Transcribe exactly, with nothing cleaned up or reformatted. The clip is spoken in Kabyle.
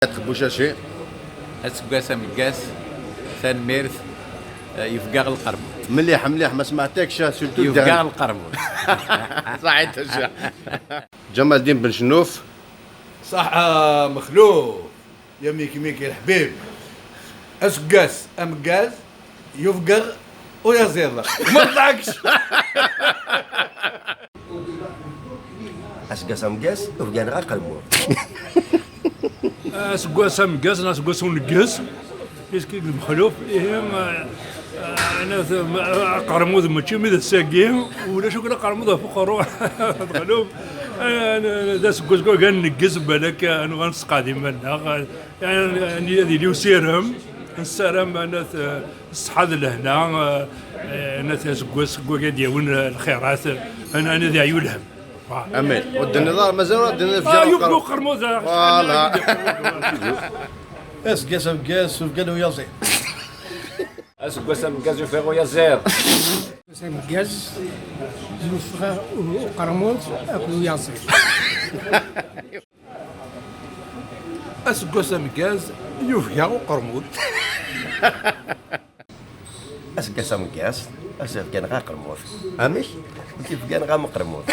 Tqebbucaci. Aseggas ameggaz, tanemmirt, eh, yufeg-aɣ lqermud. Mliḥ, mliḥ, ma smaɛtakx, surtout Yufeg-aɣ lqermud. Saḥit a Ǧamaldin Ben Cnuf. Ṣaḥa Mexluf, ya miki miki lḥbib. Aseggas ameggaz, yufeg-aɣ uyaziḍ. Ma ḍaḥkx. Aseggas ameggaz, ufeg-aneɣ aqermud. Aseggas ameggaz neɣ aseggas uneggez, iskik d Mexluf, ihi, eh, eh, aqermud mačči mi d ass-agi, ulac akk aqermud ɣef uqerru, Mexluf, eh, d aseggas agan neggez, balak, eh, nuɣal nesqeɛd iman-nneɣ, eh, yeɛni ad yili usirem, nessaram anat, eh, ṣṣeḥḥa d lehna, eh, eh, anat aseggas wagi ad yawin, eh, lxirat, eh, anat yeɛyu lhem. Amin. Ur d-tenniḍ ara, mazal ur d-tenniḍ Ah, yufeg uqermud, ah, Voilà. Aseggas ameggaz, ufeg-aneɣ uyaziḍ. Aseggas ameggaz, yufeg-aɣ uyaziḍ. Ameggaz, yufeg-aɣ uqermud akked uyaziḍ. Aseggas ameggaz, yufeg-aɣ uqermud. Aseggas ameggaz, aseggas-aneɣ aqermud. Amek? Yufeg-aneɣ uqermud.